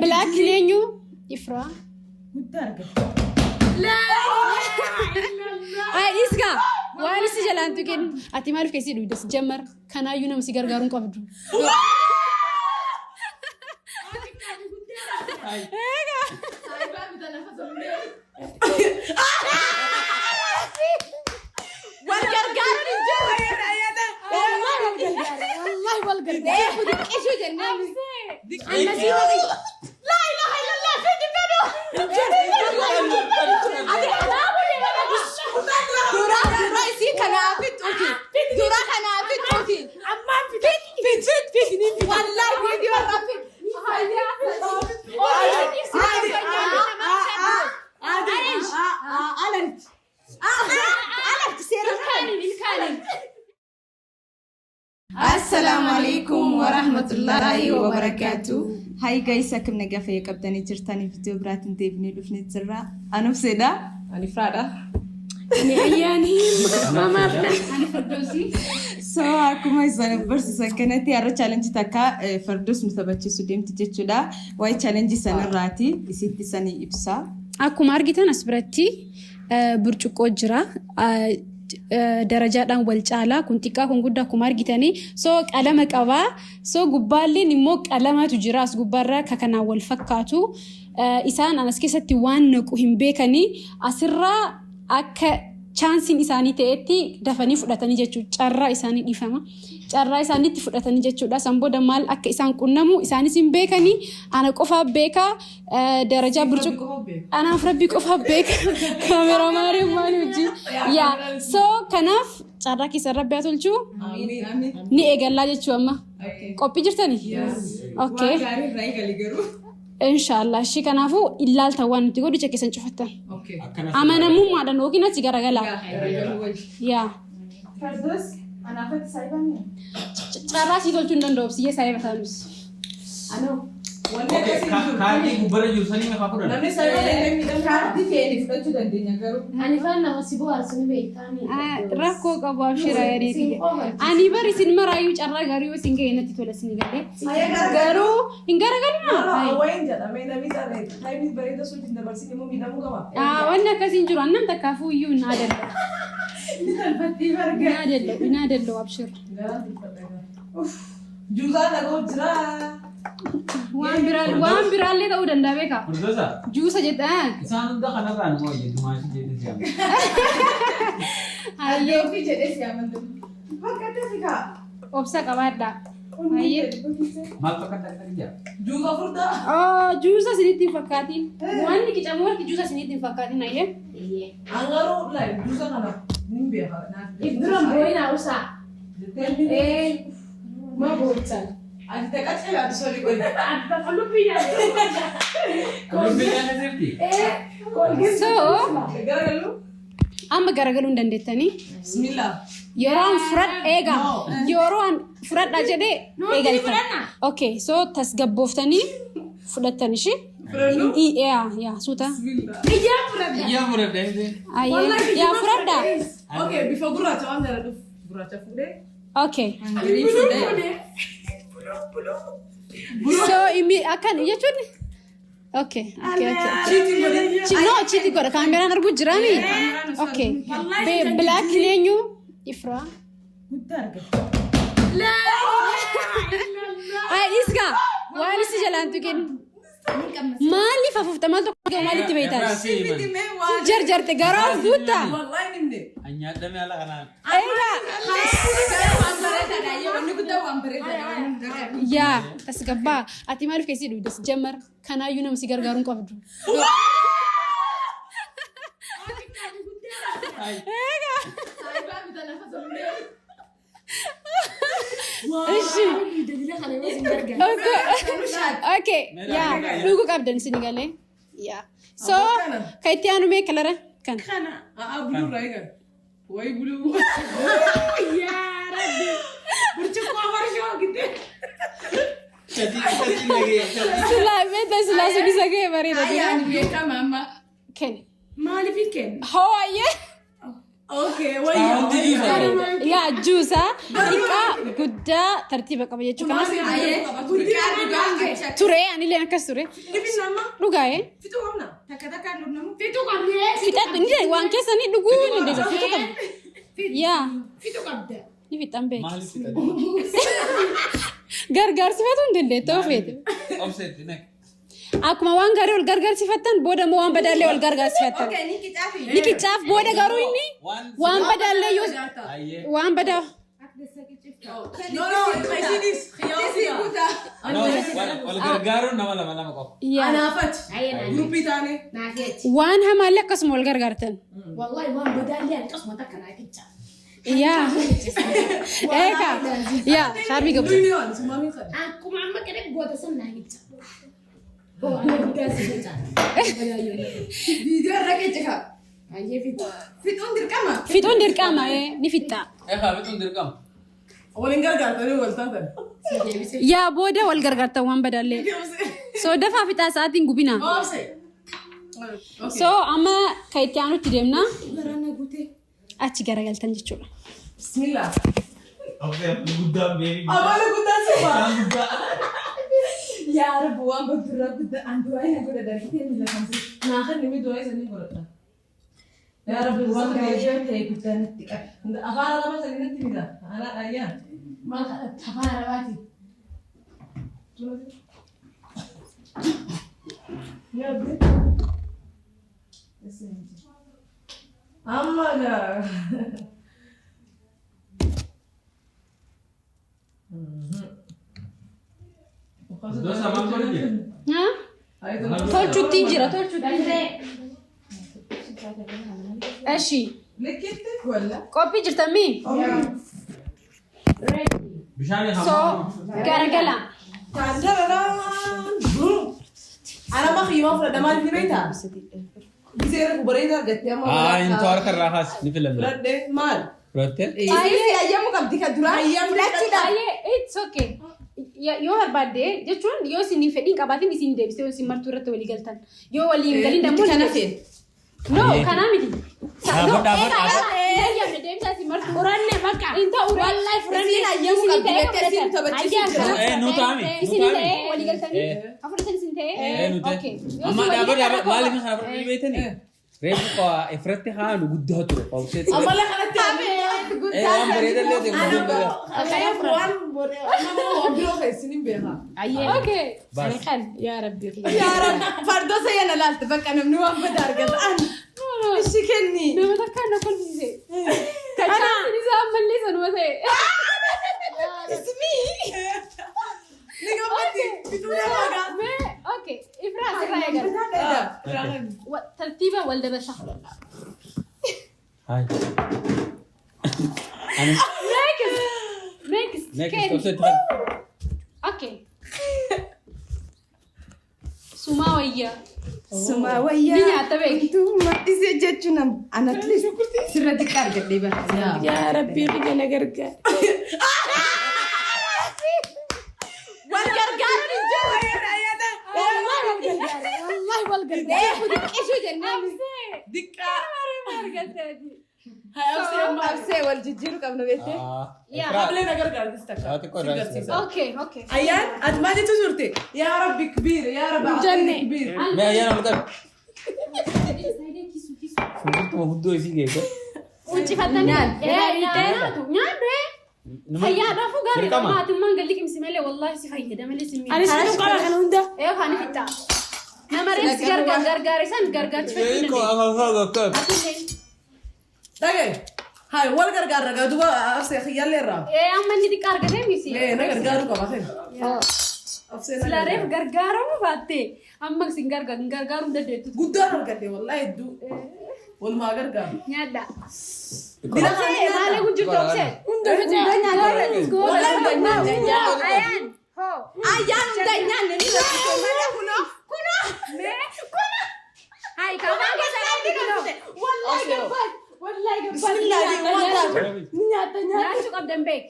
Black eenyu? Ifraa. Guddaa argata. Ay, dhiisgaa. Waan isi jalaan tuqin. Ati maaliif keessi dhugdas jammar? Kanaayyuu nama si gargaaruu hin qabdu. Wal gargaaruun hin jiru. Wallahi wal gargaara. Wallahi wal gargaara. Xiqqishuu jennaan. Annasii wal Laa ilaaha illallah fidi fedhu. Ati Dura dura isii kanaaf xuuti. Dura kanaaf xuuti. Ammaan fidi. Fit fit fit. Wallahi viidiyoo irraa fit. Alanti. Alatti seera Ilkaaniin. Assalaamu alaikum warahmatullahi wabarakaatu. Hi guys, akkam nagaa fayya qabdanii jirtanii viidiyoo biraatiin deebinee dhufnee jirra. Anuuf seedha. Ani firaadha. Ani ayyaanii mamaaf So akkuma isaan barsiisan kanatti har'a challenge takka fardos nu taphachiisu deemti jechuudha. Waa'ee challenge sanarraati isitti sanii ibsa. Akkuma argitan as biratti burcuqqoo jira. Darajaadhaan wal caalaa kun xiqqaa kun guddaa akkuma argitanii so qalama qabaa so gubbaalleen immoo qalamatu jira as gubbaarraa ka kanaan wal fakkaatu isaan as keessatti waan naqu hin beekanii asirraa akka chaansiin isaanii ta'etti dafanii fudhatanii jechuudha. Carraa isaanii dhiifama. Carraa isaaniitti fudhatanii jechuudha. San booda maal akka isaan qunnamu isaanis hin beekanii ana qofaa beekaa darajaa burcuqqoo anaaf rabbii qofaa beeka kaameraamaanii maal hojii yaa so kanaaf carraa keessan rabbi haa tolchu ni eegallaa jechuu amma qophii jirtanii? Okay. Waan gaarii irraa eegali garuu. Inshaallah ishii kanaafuu ilaaltan waan nuti godhu ija keessan cufattan. Amanamummaadhaan yookiin achi garagalaa. Yaa. Fardos anaafatti saayibaan. Carraa sii tolchuu hin danda'u siyyee saayiba taanus. Anoo. Wanni akkasii hin jiru. Kaardii gubbarra jiru sanii maqaa fudhan. Namni saayibaan illee miidhamuu Kaardii feene fudhachuu dandeenya garuu. Ani faan nama si bohaarsu ni beektaani. Rakkoo qabu abshira yadeeti. Ani bar isin maraayyuu carraa gaarii yoo isin ga'e natti tola isin galee. Garuu hin garagalina. Wayin jedhamee namni saree taayimii bareeda sun hin dabarsin immoo miidhamuu qaba. Wanni akkasii hin jiru annan takkaafuu iyyuu hin aadallo. Inni tolfattii Hin barga. aadallo hin aadallo abshir. Garaan tolfadha. Juuzaa dhagoo jira. Waan biraa waan biraallee ta'uu danda'a beekaa. Furdosa. Juusa jedha. Isaan hunda kanarraa nu wayya dumaashii jedhee si yaama. Hayyee Ofii jedhee si amantu. Bakka tafi kaa. Obsa qabaadhaa. Hayyee. Maal fakkaata akka jira? Juuza furdaa. Oh, juusa isinitti hin fakkaatin. Wanni qicamu harki juusa isinitti hin fakkaatin hayyee. Angaruu like juuza kana hin beeka. If duran boo'inaa usaa. Jettee Ma boochan. Ati taqaccee ati sori qoyi. Ati qullubbii nyaate. Qullubbii nyaata jirti? So, Garagaluu. amma garagaluu hin dandeettanii. Bismillah. Yeroo an fudhadha eegaa. Yeroo an fudhadha jedhee eegaltan. Okay, so tasgabbooftanii fudhattan ishee. Fudhannu? Yaa yaa suuta. Bismillah. Ijaan fudhadha. Iyyaa fudhadha inni. Ayyee. Yaa fudhadha. Okay, bifa gurraacha waan jaalladhuuf gurraacha fuudhee. Okay. Green fuudhee. So imi akkan jechuun Okay, okay, okay. Cheating godhe. No, cheat godha. Kaameraan arguu jiraami? Okay. Black eenyu? Ifraa. Guddaa argata. Ay, dhiisgaa. Waan isi jalaan tuqin. Maaliif afuufta? Maal tokko maalitti beektaa? Jarjarte garaa of guuttaa? Wallahi nimne. Anyaadhame ala kanaan. Egaa. Waan bareedaadha. Wanni guddaa waan bareedaadha. Wanni hundaa. Yaa, tasgabbaa. Ati maaliif keessi dhugdas jammar? Kanaayyuu nama si gargaaruu hin qabdu. Ishi. Okay. Yaa, dhuguu qabdan isin galee. Yaa. So, kan itti aanu mee kalara kana. Kana. Aa buluu irraa eegan. Wayi buluu. Yaa Rabbi. Burcuqqoo farshoo giddee. Shatii shatii nagee. Silaa beektaa silaa sun isa ga'e bareeda. Ayyaani beekama amma. Kenni. Maaliif hin kennu? Hawaayyee. Okay, wayya. Hundi juusa. Yaa juusa xiqqaa guddaa tartiiba qaba jechuudha. Kanaaf Guddaa dhugaa achi ture anillee akkas ture. Ni finna amma? Dhugaa'ee. Fixuu qabna. Takka takkaan dhugnamu. Fixuu qabnee. Fixadhu ni waan keessanii dhuguu ni dandeessa. Fixuu qabda. Yaa Fixuu qabda. ni fixan beeku. Maaliif fixate? Gargaarsifatu hin dandeettu feete. Obseetti naq. Akkuma waan gaarii wal gargaarsifattan booda immoo waan badaallee wal gargaarsifattan. Okay, ni qicaafi. Ni qicaaf booda garuu inni waan badaallee yoo Ayyee. waan badaa No, no, isinis. Isii guutaa. No, wal gargaaruun nama lama lama qofa. Yaa Anaafati. Gruppii taane. Naafeeti. waan hamaallee akkasuma wal gargaartan. Wallahi waan badaallee akkasuma takka naa qicha. Yaa eeka yaa shaarbii qabdu. Nuyi waan sumaamiin kana. Akkuma amma qe'ee goota san naa qicha. Hoo ana guddaa si qicha. Viidiyoo irra qici kaa. Baay'ee fixu. Fixuun dirqama. Fixuun dirqama ni fixxa. Egaa fixuun dirqama. Waliin gargaartanii wal taatan. Si deebisee. Yaa booda wal gargaartan waan badaallee. So dafaa fixaa sa'aatiin gubina. Obse. So amma kan itti aanutti deemna. Waraana guutee. Achi garagaltan jechuudha. Bismillah. Obsee guddaan beebi. Amala guddaan suma. Guddaa. Yaa Rabbi waan badurraa guddaa an du'aa ina godha darbitee miila kan jiru. Naa kan nimi du'aa isanii godhadha. Yaa Rabbi waan Gaarii yoo ta'e guddaa natti qabe. Afaan arabaa sanii natti fida. Ana ayyaan. Maal kadhatta afaan arabaatiin. Yaa Rabbi. Amma gaa. Iddoo samaan godhu jira. Haa? Tolchuutti jira tolchuutti. Eshi Likkitti. Walla. qophii jirtamii? Bishaan So garagala. Taandararaan. Ana ma xiimaa fudhadha maaliif ni beektaa? Gisee refu bareedaa argatte amma. Haa inni harka irraa kaas ni filanna. Fudhadhe maal? Fudhattee? Isiis ayyamu qabdi ka duraa. Fudhachuudhaaf. Baay'ee it's okay. Yoo barbaadde jechuun yoo isin fedhiin qabaatin isin deebisee yoo isin martuu irratti walii galtan. Yoo walii hin galin dammoo Kana feene. No, kanaa miti. Dhaabadhu, dhaabadhu, Eeyyamne deemsaa isin martuu. Furanne bakka. Hin ta'u. Wallahi furanne. Isiin ayyamu qabdi jettee isiin taphachiisu jira. Nu taami, nu Isin taami. ta'ee walii galtanii. Afurtan isin ta'ee. Nu ta'e. Okay. Yoo Amma isin walii dhaabadhu, galan dhaabadhu. Maaliif kana fudhachuu beektanii? Reefu qaa ifratti haanu guddaa ture. Obsee ture. Amala kanatti Waan bareedallee ta'e guddaa. waan biroo keessin hin beekaa. Okay. Baas. Yaa Rabbi. Yaa Rabbi fardoota yana laalte bakka namni waan badaa argata. An ishi kenni. Nama takkaan na kolfisiise. Kachaan isaa ammallee sanuma ta'e. Ismi. Ni gammatti. Bituu namaa gaa. Mee okay. Ifraa asirraa eegala. Tartiiba wal dabarsa. Hai. Ani Next. Next. next Ken. obsee ture. Okay. Sumaa wayyaa. Suma wayyaa. Ni nyaata beeki. Wantummaa isee jechuun an at least sirra xiqqaa argadhee bara. Yaa Rabbi biyya na gargaar. Wal gargaaruun hin jiru. Wallahi wal gargaara. Wallahi wal gargaara. Xiqqishuu jennaan. Diqqaa. Argateeti. Absee wal jijjiiruu qabna beektee. Yaa. Qablee na gargaartis takka. Haa, xiqqoo irraa si gargaara. Okay. Ayyaan ati maal jechuu turte? Yaa Rabbi كبير yaa Rabbi Jenne. كبير. Mee ayyaana ol qabi. Shunkurtuma guddoo isii geesse. Uccifatanii. Nyaatu. Nyaadhu. Fayyaadhaafuu gaarii Dirqama. maatummaan galli qimsi malee wallahi si fayyada malee si miidha. Anis fixuu qaba kana hunda. Ee kan fixa. Nama reefsi gargaar gargaare san gargaarchifachuu dandeenya. Dhagaye. Hai wal gargaarra gaa duuba absee xiyyaallee irraa. Ee amma inni xiqqaa argatee misi. Ee na gargaaruu qaba kenna. Absee na Silaa reef gargaara. gargaaramuu baattee amma isin gargaaruu hin dandeettu. Guddaan argadhe wallahi hedduu. Walumaa gargaaru. Nyaadha. Bira Obsee maal eeguun jirtu obsee? Hunda fixaa. Ayaan. Hoo. Ayyaan hunda hin nyaanne ni rakkisoo malee kunoo. Kunoo. Kunoo. Hai kaafaan keessa dhaabdi kunoo. Wallahi gabbaas. Wallahi gabbaas. Bismillah waan taatu. Ni nyaata nyaata. Nyaachuu qabdan beek.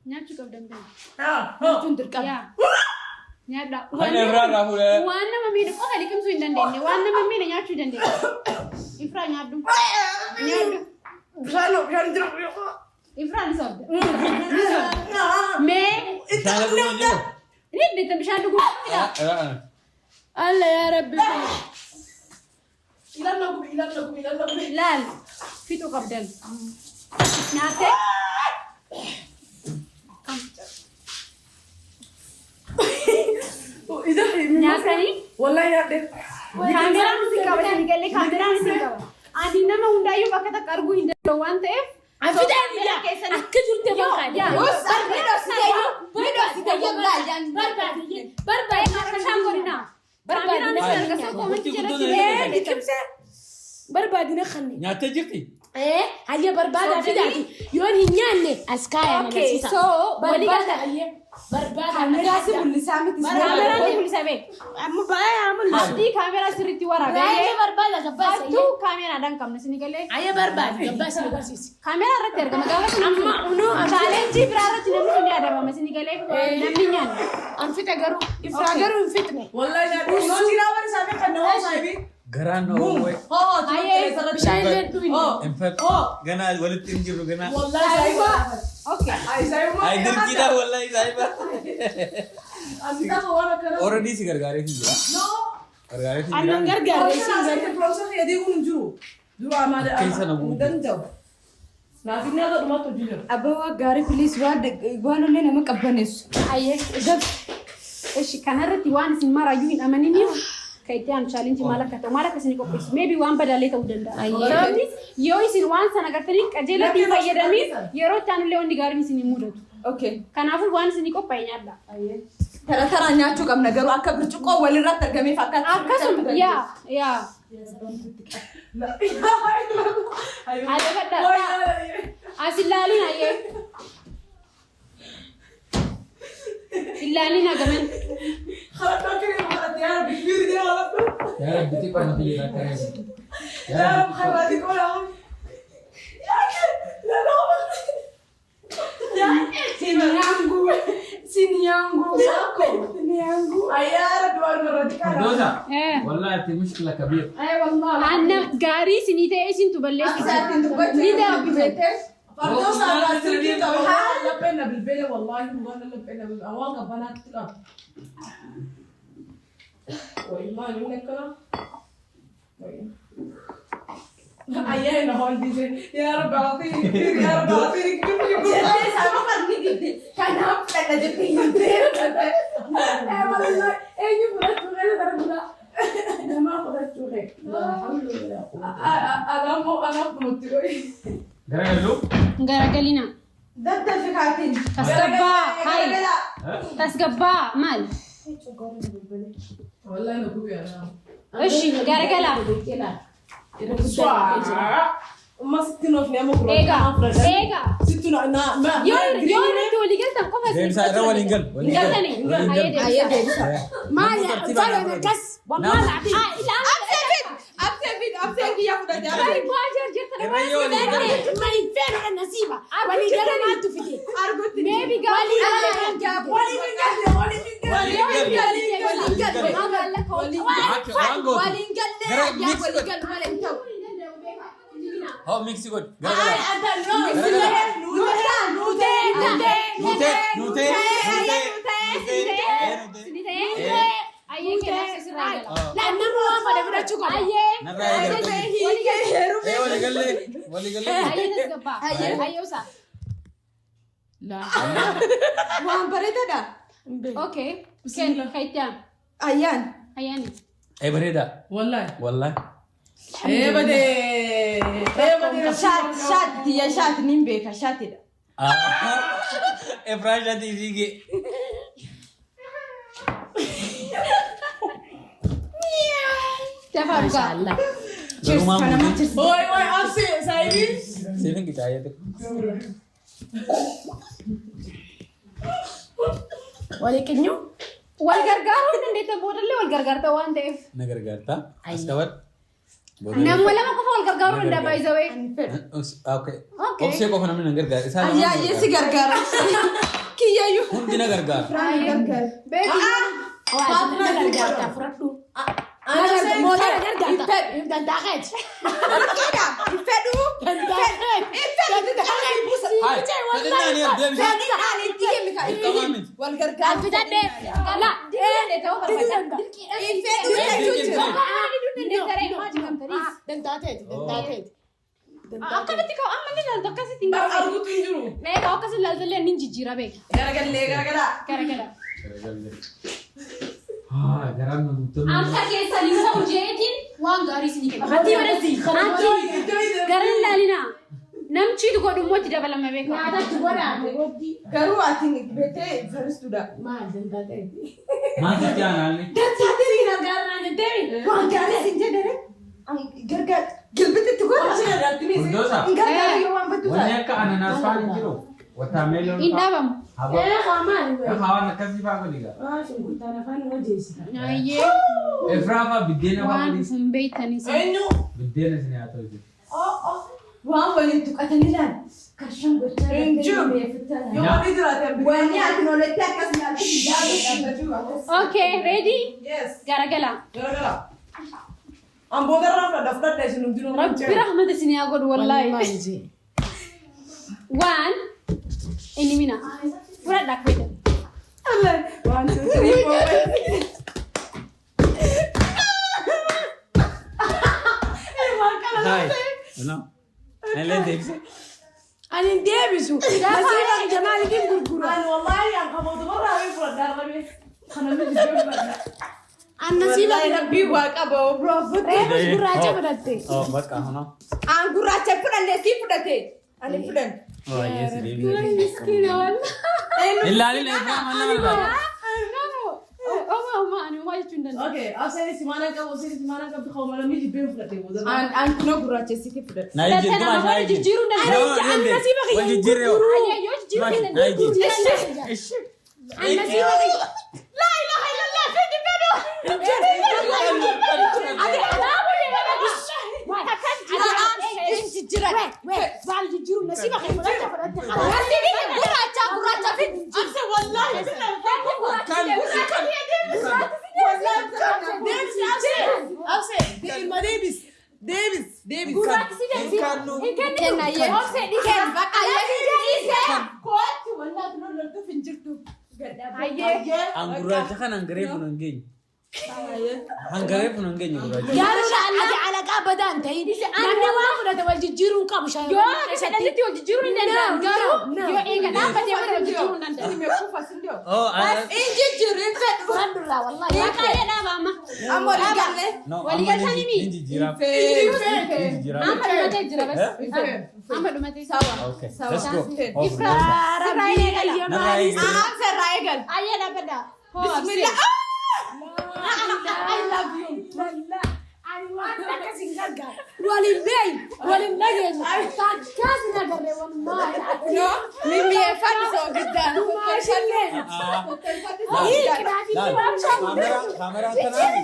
Nyaachuu qabdan beek. Haa. Nyaachuun dirqama. Yaa. Nyaadhaa. Kan Ifraa irraa fuudhee. Waan nama miidhu qofa liqimsuu hin dandeenye. Waan nama miidhe nyaachuu dandeenya. Ifraa, nyaadhu. Nyaadhu. Bishaan, bishaan jiru. Ifraa, ni sobda. Mee Bishaan dhuguu hin jiru. ni dandeetta bishaan dhuguu. Alla yaa Rabbi. Ilaalna gubi, ilaalna gubi, ilaalna gubi. Laal, fixuu qabdan. Nyaattee? Ija. Nyaatanii? Wallahi nyaadhe. Kaameraan isin qaba, isin galee kaameraan isin qaba. Ani nama hundaayyuu bakka takka arguu hin danda'u waan ta'eef. An fidee biyya akka jirte barbaade. Barbaade. Barbaade. Bishaan godhinaa. Kaameraan isin argasa, koomantii jalatti. Liqimsee. Barbaade na kanne. Nyaattee jirti? Eh, hayya, barbaada fidaati. Yoon hin nyaanne as kaaya na Okay, barsiisa. so walii Barbaada galta. hayyee. Barbaada. Kaameraa si mul'isaa miti. Kaameraan ni mul'isa beek. Amma baay'ee mul'isa. Abdii, kaameraa sirriitti waraabee. Baay'ee barbaada gabbaasa. Hattuu kaameraadhaan qabna isin galee. Hayyee, barbaada gabbaasa na barsiisi. Kaameraa irratti argama gaafa sun. Amma unoo an Challenge biraa irratti namni sun ni adabama isin galee, namni nyaanne. An fixe garuu, Ifraa garuu hin fixne. Wallahi nyaadhe. Yoo jiraa bari saafii kan nama saayibii. Garaan na oowwe. Hoo, Bishaan illee dhugine. In fact, ganaa walitti hin jirru ganaa. Wallahi saayiba. Okay. Ay, saayiba. Ay, dirqiidha wallahi saayiba. Ani tapha waan akkana. Already si gargaaree hin jira. No. Gargaaree hin Annan jira. gargaarre isin gargaarre. Firoomsa fayyadii kun hin jiru. Dura maali? Keessa na guutu. Hin danda'u. Naaf inni haga dhumaatti hojii jira. Abbaa gaarii, please, waan onnee nama qabbaneessu. Ayyee. Ishi, kanarratti waan isin maraayyuu hin amaniniif kan itti aanu challenge maal akka ta'u, maal akka isin qopheessu, maybe waan badaalee ta'uu danda'a. Sababni yoo isin waan sana agartanii qajeelatti hin fayyadamin, yeroo itti aanullee wanni gaariin isin hin mudatu. Okay. Kanaafuu waan isin qophaa'e nyaadha. Tara taraan nyaachuu qabna garuu, akka burcuqqoo walirratti argamee fakkaata. Akkasuma, yaa. Adabadha. As ilaalin, ayyee. Ilaalin agaman. Yaa Rabbi, xiqqoo na biyya kana. يا رب خلاتك ولا يا لا. Sinyangu. Sinyangu. Sinyangu. يا رب waan مرة Firdoosa. Eh. Wallahi ati mushkila kabiir. Ay wallah. Anna gaarii isinii ta'e isintu balleessu. Isaatiin dubbachuu Ni darbisan. Firdoosa irraa silkii qaba. Lapheen na bilbile, wallahi waan lapheen na bilbile waan qabbanaatti qaba. Wayi, maal inni akkana? Ayyaana hoolise, yaa Rabbi أعطيني كثير، يا رب أعطيني كثير. Kanaaf fudhadha jettee himtee. Eh wallah, eenyu fudhachuu keessa darbudha. Namaa fudhachuu kee. Anaammoo anaaf kunutti qoyi. Garagaluu. Garagalina. Daddafi kaatiin. Tasgabbaa. Hai. Tasgabbaa maal? Wallahi na gubi anaa. Ishi, garagala. Amma sitti nuuf nama gurra. Eegaa. Eegaa. Sitti na na ma. Yoo irratti walii galtan qofa isin. Deemsaa irra waliin galu. Waliin galu. Galtanii. Waliin galu. Ayyee, deemsa. Maal fayyada akkas? Wallah laafi. Absee fid! Absee fid! Absee kiyya fudhate. Ay, waa jirta. Irra yoo waliin galu. Ma hin feenu dha nasiiba. Walii gala maaltu fide? Argutti. Maybe gaarii. Waliin galle. Waliin galle. Waliin galu. Waliin galle. Waan gootu. Waliin galle. Gara Yaa mix waliin godhi. galu malee hin ta'u. Hoo, mix godhi. Garagala. Nuutee! Nuutee! Nuutee. Nuutee. Nuutee. Nuutee. Ni ta'e. Ayyee, kennaaf sirraa gala. Laa, nama waan fedhe fudhachuu qaba. Ayyee. Narraa eegalu. Ee, walii gallee. Walii gallee. Ayyee, tasgabbaa. Ayyee, usaa. Waan bareedaadha. Okay. Ken, kaittaan. Ayyaan. Ayyaani. Ee, bareeda. Wallahi. Wallahi. Ee badee. Ee badee. Shaat, shaat tiyya, shaat nin beeka, shaatidha. Efraan shaatii fiigee. Dafaa dhugaa. Garumaa muudii. Oi oi, absee saayibii. Seefin qixaayee tokko. Walii qinyuu. Wal gargaaruu dandeettan, boodallee wal gargaarta waan ta'eef. Na gargaarta. As qabadhu. Nama lama qofa wal gargaaruu danda'a, by the way. Okay. Okay. Obsee qofa namni na gargaara. Isaan lamaan Ayyaayyee, si gargaara. Kiyyayyuu. Hundi na gargaara. Beeku. Waa gargaarta fudhadhu. Mootii na gargaarta. Dandaa keeti. Dirqiidha. Hin fedhu. Dandaa keeti. Hin fedhu. Hai, fedhinnaan yaa deebisi. Fedhinnaan itti himi ka itti himi. Wal gargaaruu. Fidadhee. La. Hin fedhu jechuu jira. Dandaa keeti. Dandaa keeti. Akkanatti ka'u amma ni ilaaltu akkasitti hin Bara qabu. arguutu hin jiru. Mee ka'u akkas ilaaltu ni jijjiira beeka. Garagallee garagalaa. Garagala. Haa, garaan nu guutamee. Akka keessan hin ta'u jeetiin waan gaarii isinii kenna. Ati barreessi. Gara hin ilaalinaa. Namchiitu godhu immoo itti dabalama beeka. Nyaatatti godhaa. Garuu ati beektee faristuudha. Maal dandaa keeti? Maal sitti aanaallee? Dandaa keeti gargaara naan jettee. Waan gaarii sin jedhere. Gargaar gilbititti godha. Furdoosa. Hin gargaaru yoo waan baddu Wanni taate. akka ananaas faan hin jiru. Watermelon Hin faa. dhaabamu. Haboo. Ee maali? Hawaan akkasii faa godhi gaa. Shunkurtaan afaan hojeessita. Ayyee Efraa faa biddeena faa waan godhi. hin beektanii. Eenyu? Biddeena isin haa ta'u jechuudha. Waan waliin tuqatanii ilaal. Karshan gochaa Hin jiru. Yoo wanni jiraate Wanni ati olitti akkas nyaatti hin akkas. Okay, ready? Yes. Garagala. Garagalaa. An boodarraa fudhadha fudhadha isin hundinuu. Rabbi rahmata isin haa godhu wallaahi. Waan inni mina. Fudhadha akka beektan. One, two, three, four, five. Hai. No. Illee deebise. Ani hin deebisu. Nasiiba jamaalitiin gurgura. Ani wallaahi an qaboota barraa wayii fudhadha arrabee. Kana miti jiru fudhadha. An nasiiba Wallaahi rabbii waa qaba obro futte. Reefus gurraacha fudhatte. Oh, bakka hono. An gurraacha fudhanne sii fudhate. Ani fudhan. Oh, yes, deebise. Miskiina wallaahi. Ilaalin Efraa maal nama ilaala? Oma oma ani homaa jechuu hin danda'u. Okay, aseen si maana qabu, aseen si maana qabdu, qabu mala miti jibbeen fudhate booda. An an kunoo gurraacha sitti fudhate. Na ijji, Fudhatte nama dumaa warra jijjiiruu hin danda'u. Nasiiba Wal jijjiirree hoo. Ayyee yoo jijjiiruu hin Na ijji. danda'u. An nasiiba Laa ilaaha illallah fidi fedhu. Maal jijjiiruu nasiiba kan fudhatte fudhatte. Gurraacha gurraacha fidi. Abse wallaahi Deebis abse. Abse ilma deebis. Deebis deebis. Hin kennitu. Obsee dhiisee. Kooti wallaahi kunoo loltuuf hin jirtu. Ayyee. An gurraacha kan hangaree kun hin geenye. Hangaree kun hin geenye gurraacha. Garuu ati alaqaa badaa hin ta'in. Namni waan fudhate wal jijjiiruu hin qabu. Yoo akka fedhanitti wal jijjiiruu hin danda'an garuu yoo eega dhaabbatee bara wal jijjiiruu hin danda'an. Oh, Hin jijjiiru hin fedhu. Fudhadhurraa wallaahi. Waaqaalee dhaaba amma. Amma walii galle. no, Walii amma galtanii mi? hin jijjiiraaf. Hin jijjiiraaf. Amma dhumatee jira bas. Amma dhumatee. Okay, let's go. Oh, Ifraa. Sirraa eegala. Narraa eegala. Abse irraa eegal. Ayyee dhaabbadha. Hoo absee. Bismillah. I love you. Ani waan akkas hin gargaaru. Waliin beeyi, waliin dhageenyu. Takkaas hin agarre walumaa. No, mimmi'eeffadhu soogiddaan. Maashillee. Laal, kaameraan kanaami.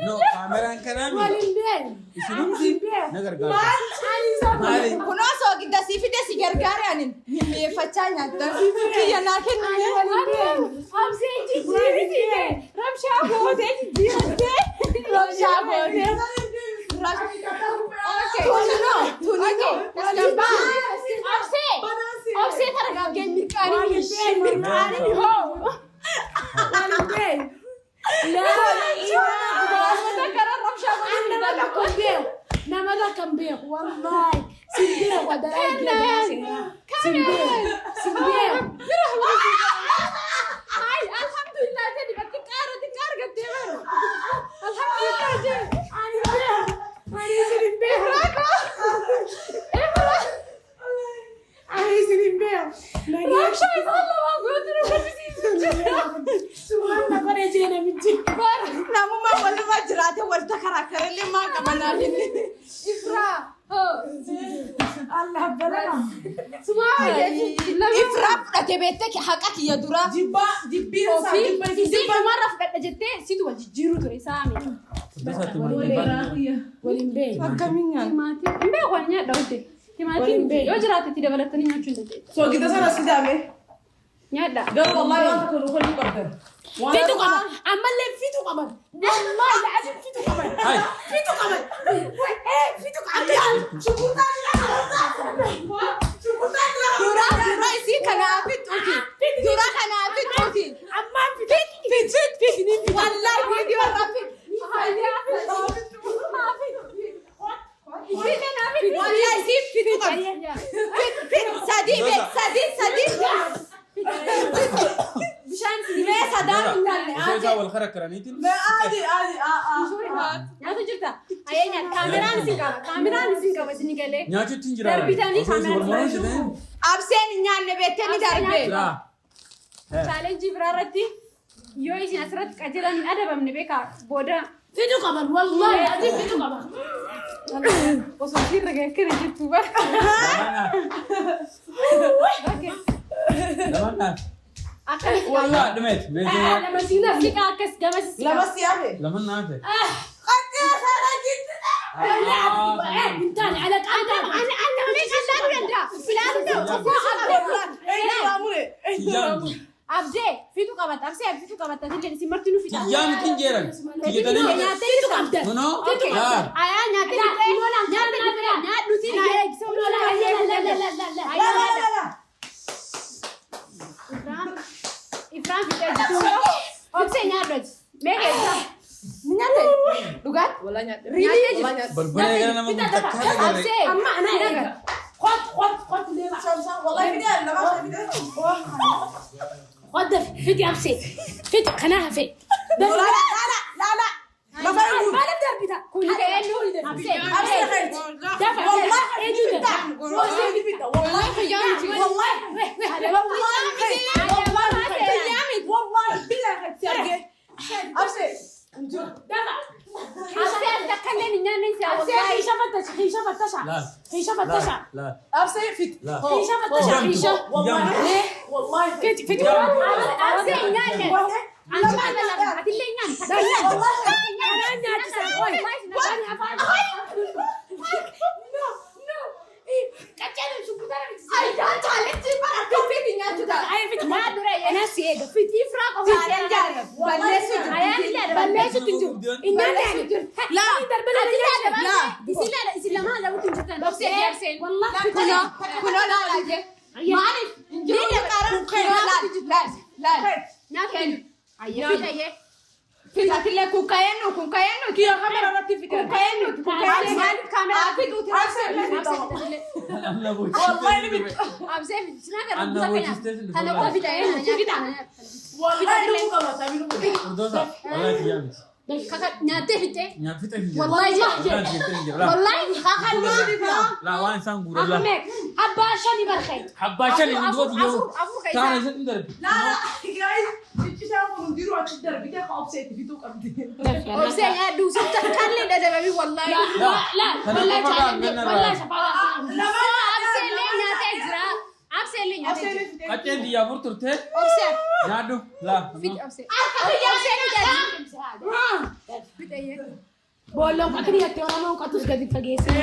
No, kaameraan kanaami. Waliin beeyi. Isinumti na gargaarta. Maali? Kunoo soogidda sii fide si gargaare ani mimmi'eeffachaa nyaatta. Kiyya naa kenname. Waliin beeyi. Absee jijjiirti. Rabshaa gootee jijjiirtee. Rabshaa gootee. Okay, tunino, tunino. Obsee. Obsee taragaagee mirqaanii. Mirqaanii hoo. Waliin beeyi. Nama tokko hin beeku. Nama tokko hin beeku. Wallaahi. Sin beeku adaraa eegee seeraa. Sin beeku. Sin beeku. Ay, alhamdulillah jedhi bakki qaara xiqqaa argattee baru. Alhamdulillah jedhi. Ani beeku. Ani isin hin beeku. Ani isin hin beeku. Rabshaa isaan lamaan gootu nu kolfisiisu. Subhaana godhee jee namichi. Namummaa walirra jiraate walta karaa maa qabanaa inni. Ifraa. Allah balaa. Ifraa fudhate beektee haqa kiyya duraa. Jibbaa jibbiin isaa jibba Isii dhumarra fudhadha jettee situ wal jijjiiruu ture saami. Furdoosa Waliin beeyi. Akkamiin nyaata? Timaatiin hin beeku ani nyaadha hojje. Timaatiin yoo jiraate itti dabalatanii nyaachuu hin dandeettu. Soogidda sana si daame. Nyaadha. Garuu wallahi waan tokko nu kennuu qabdan. Fitu qaban. Ammallee fitu qaban. Wallahi la'azim fitu qaban. Hai. Fitu qaban. Fitu qaban. Dura dura isii kanaa fixuuti. Dura kanaa fixuuti. Ammaan fitu. Fit fit fit ni fit. Wallahi viidiyoo irraa fit. Wallahi isii fitu qabdi. Fit fit sadii beek sadii sadii. Bishaan Mee sadaan hin taane. Osoo isaa wal karakkaraniitiin. Aadi aadi nyaata jirta. Ayyee nyaata. Kaameraan isin qaba. Kaameraan isin qaba isin galee. Nyaachuutti hin jira. Darbitanii Osoo isin wal kaameraan moromsitan. Abseen hin nyaanne beektee ni darbe. Laa. Chaalenjii biraa irratti yoo isin asirratti qajeelan hin adabamne beekaa booda Fitu qaban. Wallahi la'azim fitu qaban. osoo ishiirra gahee akkana jettu bara. Lamaan naaf. Akkanis Wallah dhumeet. Meeshaa Lama siina fi. siqaa akkas gamas siqaa. Lama siyaame. lamaan naafe. Hin taane ala qaama. Ani ani nama meeqa ilaaluu danda'a? Ilaaluu danda'a. Mure. Xiyyaa miti. Abdee fitu qabatta. Absee fitu qabatta. Atillee isin marti nu fixa. Xiyyaa miti hin jeeran. Xiyyatanii miti. Nyaattee Fitu jirta. qabdan. Kunoo. Okay. Laa. Ayaa nyaattee fixee. Nyaattee fixee. Nyaadhuuti naa eegisa. Ifraan fixee jirtu. Obsee nyaadhu. Meeqa eegisa? Ni nyaatte? Dhugaatti? Walaa nyaadhe. Nyaatee jirti. Balbala eegala nama kun takkaa agarre. Absee. Amma ana eega. Qot qot qot deema. Wallahi fidee lama fidee. Qot dafi fiti absee. Fiti kanaa hafe. La la la la. Lafa hin Maaliif darbita? Kun eenyu? Absee. Absee khayti. Dafa. Wallahi Eenyu fidda. Wallahi fidda. Wallahi wallahi wallahi wallahi billahi khayti arge. Absee. Dafa. Absee takkallee hin nyaanne si Absee wallahi. hiisha fattasha hiisha fattasha. Laa. Hiisha fattasha. Laa. Absee fit. Laa. Hiisha fattasha hiisha. Wallahi wallahi Fiti fiti. Absee hin nyaanne. Anchi kana atillee hin nyaanne. Takkallee. Anaan nyaachisa. Oi. Ani afaan. No no. Qacceen shukkutaa miti. Ayyaan chaalenjii bara fiti nyaachuudha. Ayya fiti. Nyaadhu ree. Anas si eega. Fiti Ifraa qofa. Chaalenjii balleessuu jirti. Ayaan illee adabamte. Balleessuutti hin jiru. Hin nyaanne ani. Laa. Darbee Laa. Isin lamaan adabuutti hin jirtan. Obsee fi Abseen. Wallahi. Kunoo kunoo laalaa jee. Maaliif? Hin jiru qaran kunoo laal laal laal. Nyaata. Ayyee fixa Fitatillee kun ka'eennu kun ka'eennu. Kiyya kamera irratti fidee. Kun ka'eennu kun ka'eennu. Maaliif kaameraa? Haa fixuuti. Absee Absee. Anna Wallahi ni bochistee. Absee sinaa gara Anna buusa bochistee kana. Kana qofa fixa nyaata. Wallahi lubbuu qaba sabii lubbuu. Hordoosaa. Wallahi xiyyaa miti. Kaka nyaattee fixee. Nyaat fixa hin jiru. Wallahi Wallahi fixa hin jiru. Laa. Wallahi kakallaa. Laa waan isaan guuran laa. Ahmed abbaa shani barkee. Abbaa shani Afur, hin duwwati afur, yoo. afur ka Taana isaa. isin hin darbi. La la guys ciccitaan kun hundinuu achi darbitee ka obsee itti fituu qabdi. Obsee nyaadhu takkallee dadhabamii wallahi. La la. Kana Wallahi qofa chaalenjii. irraa Wallahi safaraa. Absee illee nyaatee jira. Absee illee nyaatee Absee jira. ni fidee. Qacceen xiyyaa afur turte. Obsee. Nyaadhu. Laa. Fixi obsee. Obsee ni nyaadhu. Boolloon akka dhiyaatti Oromoon qotus gadi fageessee.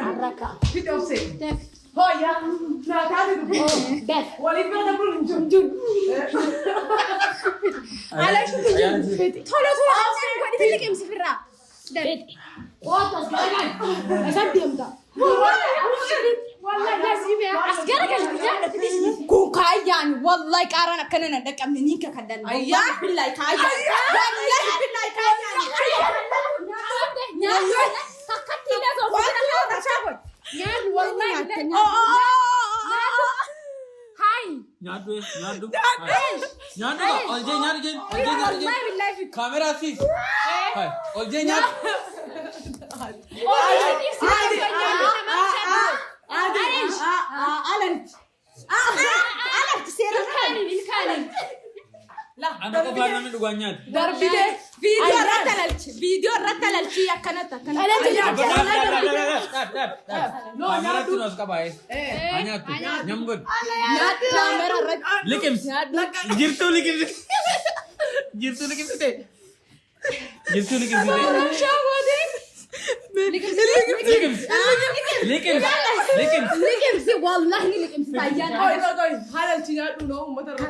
Harraka. Fide obsee. Hooya naa taate dubbii. Daf. Waliif bira dabruun hin jiru. Ayaan Fiti. Tola tola obsee godhi liqimsi firraa. Fiti. Qotu as garagal. Eessa deemta? Wallahi nasiibee. As garagalti nyaadhu. Kun kaayyaan wallahi qaaraan akkana na dhaqqabne ni kakaddan. Ayyaa. Billahi kaayyaan. Wallahi billahi kaayyaan. Nyaadhu. Takkatti illee osoo ofirraa. Nyaadhu wallahi. Hayi. Nyaadhu nyaadhu. Nyaadhu ka ol jee nyaadhu jeen ol jee nyaadhu jeen. Wallahi billahi fixa. Kaameraa siis. Hai ol jee nyaadhu. Alanti. Alanti seera Ilkaaniin ilkaaniin. Ana qofaa namni dhugaan nyaate. Darbitee. Viidiyoo irratti alalchi. Viidiyoo irratti alalchi akkanatti akkanatti. Dhaab dhaab dhaab dhaab dhaab dhaab. Kaameraatti nu as qabaa. Haa nyaattu. Nyam godhu. Nyaadhu kaameraa irratti. Liqimsi. Jirtuu liqimsi. Jirtuu liqimsite. Jirtuu liqimsite. Liqimsi. Liqimsi. Liqimsi. Liqimsi, wallahi ni liqimsi taayyaan. Qoy, qoy, qoy. Haala itti nyaadhu noo uummata irra.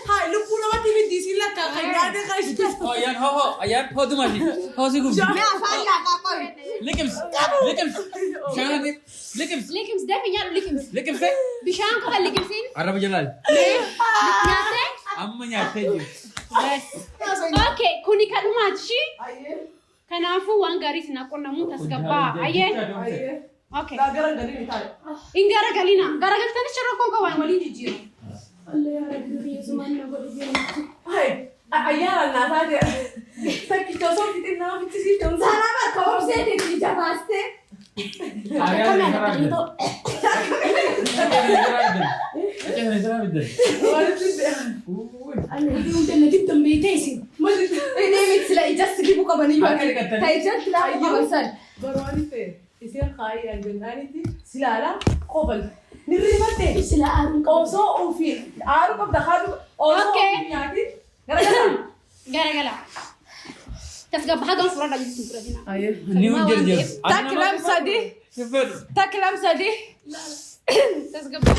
Haa, lubbuu namatti miti isiin lakkaa kan nyaatee kan ishee. Hoo ayyaan hoo hoo ayyaan hoo dumashi. Hoo si gubdi. Mee afaan laaqaa qoy. Liqimsi. Liqimsi. Bishaan ati. Liqimsi. Liqimsi, dafi nyaadhu liqimsi. Liqimsi. Bishaan qofa liqimsiin. Arraba jalaal. Nyaattee? Amma nyaattee jirti. Okay, kuni kadhumaati ishii. Ayyee. Kanaafuu waan gaarii sinaa qunnamuu tasgabbaa. Ayyee. Ayyee. Okay. Laa gara galii ni taa'e. In garagalina. Garagaltanii rakkoon qaban waliin jijjiiru. Allah yaa Rabbi kiyya na godhi jedhamtu. Hai, ayyaana naa taate. Takkicha osoo fixin nama fichisiifte. Sana bakka obsee deemti jabaastee. Ayyaan karaa biddan. Karaa biddan. Walitti Allah hunda na dibdan beeytee isin. Inni miti sila ijas dibuu qaban iyyuu. Akka dhiqattanii. Ta ijatti laafuu qaban san. Baroonni ta'e isiin kaayyaa jennaanitti silaala qobal. Ni rifatte. Sila aaruun qabu. Osoo ofii aaruu qabda haadhu osoo Okay. ofii nyaatin garagala. Garagala. Tasgabbaa hagam fudhadha jirtu fudhatina. Ayyee. Ni hun jirjir. Takka lama sadi. Takka lama sadi. Tasgabbaa.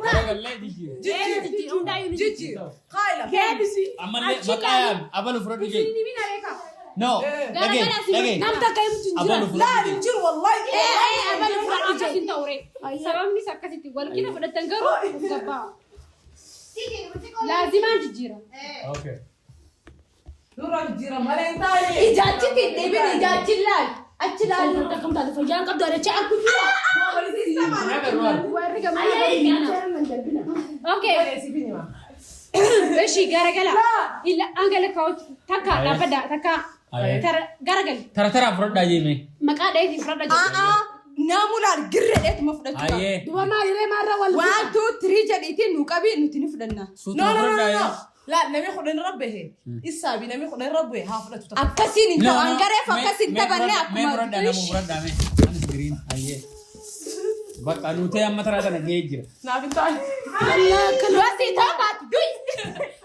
Garagallee jijjiir. Jijjiir. Kaayila. Ammallee maqaa yaam abalu fudhadhu jee. No. Dhagee dhagee. Nam takka himtu hin Abalu jiran. Laa fudhadhu hin jee. jiru wallahi. Akkas hin ta'u ree. Sababni isaa akkasitti wal qixa fudhatan garuu tasgabbaa. Laazimaan jijjiira. Okay. Nurraa jijjiira malee hin taane. Ijaachi deebin ijaachi laal. Achi laal. Akkam taate fayyaan qabdu adachee argu jira. Warri gamaa Okay. Ishi garagala. Illa angala kaawwachu takka dhaabbadha takka garagali. Tara tara fudhadhaa jee mee. Maqaa dheetii fudhadha jedhu. Aa namu laal girreedheetuma fudhachuu qaba. Ayyee. Duba maaliree maarra wal One, two, three jedhiitiin nu qabi nuti ni fudhanna. Suuta No, no, no, no, fudhadhaa no. jee. Laa namni 10 rabbahe. Isaa bi namni 10 rabbahe haa fudhatu takka. Akkasiin hin No, ta'u. no. Angareef akkasiin taphanne Mee akkuma. fudhadhaa nama fudhadhaa mee. Anis green. Ayyee. Bakka nuti amma taraa tana gahee jira. Naaf hin taane. Duratti ta'u du'i.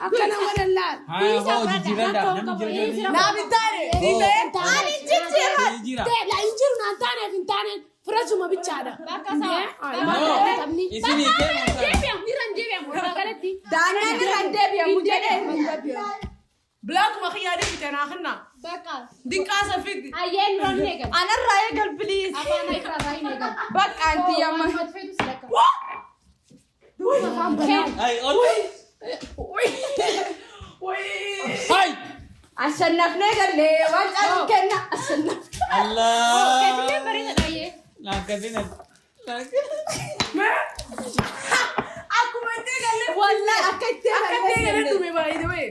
Akkana godhan laal. Haa hoo jijjiiradhaa namni jira. Naaf hin taane. Ni ta'e. Ani jijjiirra. Jijjiira. La hin jiru naan taaneef hin taaneen fudhachuma bichaadha. Bakka isaa. No. Isin hiikee moo Deebi'amu irra hin deebi'amu walumaa galatti. Daangaan irra hin deebi'amu jedhee hin deebi'amu. Bilaakuma xiyyaadii fite naa kenna. Bakka. Diqqaa san fidi. Ayyeen dura ni eegal. Anarraa eegal please. Afaan irraa irraa hin eegal. Bakka anti yamma. Waan feetu si lakka. Ay ol. Hay. Ashannafnee gallee waan caalu kenna. Ashannaf. Allah. Keetillee bareedaadha ayyee. Laakkasin. Akkuma itti eegalle. Wallahi akka itti Akka itti eegalle eegalle. dhume by the way.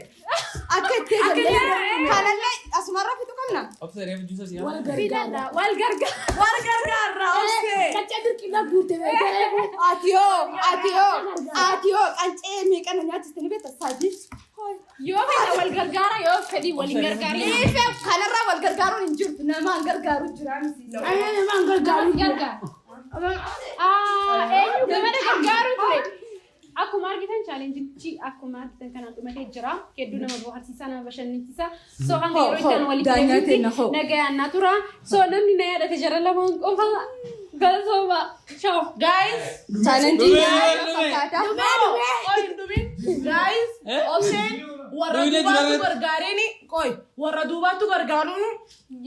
Akka itti eegalle. Kanallee asumarraa fixuu qabna. Obsa reefu juusa siyaa. Wal gargaara. Filadha. Wal gargaara. Waan gargaarra obsee. Qaccee dirqina guute beekee. Ati hoo ati hoo ati hoo qancee meeqana nyaachiste ni beekta sadii. Yoo fedha wal gargaara yoo fedhii wal hin gargaarin. Ife kanarraa wal gargaaruun hin jirtu namaan gargaaru jira miti. Ayyee namaan gargaaru. Gargaara. Eenyu gamana gargaaru ture. Akkuma argitan challengeichi akkuma argitan kanaan dhumatee jira. Hedduu nama bohaarsiisaa nama bashannansiisa. So hanga yeroo itti aanu walitti Daangaa deebinutti teenna hoo. nagayaan naa tura. So namni na yaadate jara lamaan qofa galatooma. Ciao. Guys. Challenge Dhumee, nyaata dhumee. fakkaata. Qoy hin dhumin. Guys. Eh? Obseen warra Dhumee duubaatu jira. gargaareeni. Qoy warra duubaatu gargaaruun.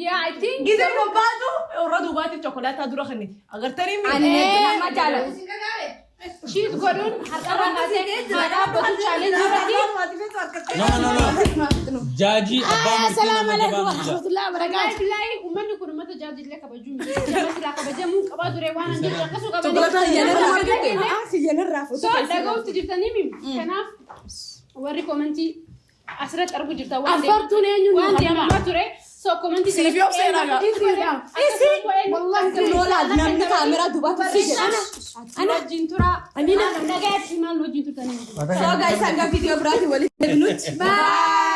Yeah, I think. Gizee bobbaatu warra duubaatti chokolaataa dura kenniti. Agartanii mi? Ani nama jaalladha. Cheat godhuun har'arraa kaasee haa dhaabbatu challenge irratti. No no no. Jaajii abbaa murtii Assalaamu nama alaikum jabaa murtii. warahmatullahi wabarakatuh. Billahi uummanni kun uummata jaajillee kabajuu miti. Jaba silaa kabajamuu qabaa ture waan an jedhu akkasuu qabanii. Chokolaataa Kiyyanarraa argatte. Kiyyanarraa So dhaga'utti jirtanii mimi. Kanaaf warri commentii asirratti arguu jirta waan Affartuun eenyuun waan deemamaa ture. So commentii Siif yoo seenaa Wallahi kunoo laal namni kaameraa duubaatu si jedha. Ana wajjin tura. Nagaatti maal wajjin turtanii? So guys hanga viidiyoo biraatiin walitti deebinutti. Bye.